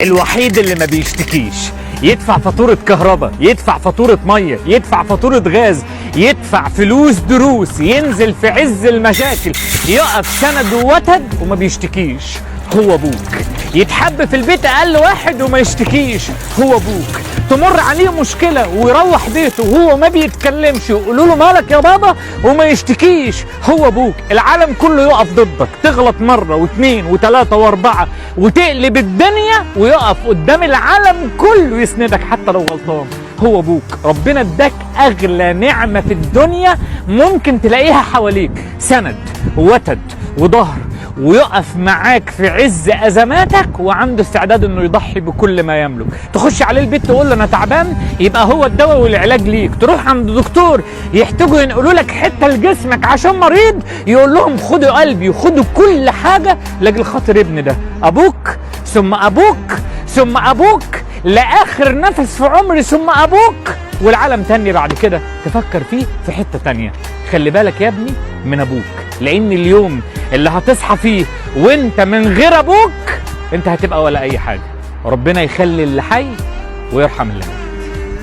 الوحيد اللي ما بيشتكيش، يدفع فاتورة كهرباء، يدفع فاتورة مية، يدفع فاتورة غاز، يدفع فلوس دروس، ينزل في عز المشاكل، يقف سند ووتد وما بيشتكيش، هو ابوك. يتحب في البيت اقل واحد وما يشتكيش، هو ابوك. تمر عليه مشكلة ويروح بيته وهو ما بيتكلمش، يقولوا له مالك يا بابا وما يشتكيش، هو ابوك. العالم كله يقف ضدك، تغلط مرة واثنين وثلاثة واربعة وتقلب الدنيا ويقف قدام العالم كله يسندك حتى لو غلطان، هو ابوك. ربنا اداك اغلى نعمة في الدنيا ممكن تلاقيها حواليك، سند ووتد وظهر، ويقف معاك في عز ازماتك وعنده استعداد انه يضحي بكل ما يملك. تخش عليه البيت تقول له انا تعبان، يبقى هو الدواء والعلاج ليك. تروح عند دكتور يحتاجوا ينقلوا لك حتة لجسمك عشان مريض، يقول لهم خدوا قلبي وخدوا كل حاجة لاجل خاطر ابن ده. ابوك ثم ابوك ثم ابوك لاخر نفس في عمري ثم ابوك، والعالم تاني بعد كده تفكر فيه في حتة تانية. خلي بالك يا ابني من ابوك، لان اليوم اللي هتصحى فيه وانت من غير ابوك انت هتبقى ولا اي حاجة. ربنا يخلي اللي حي ويرحم اللي مات.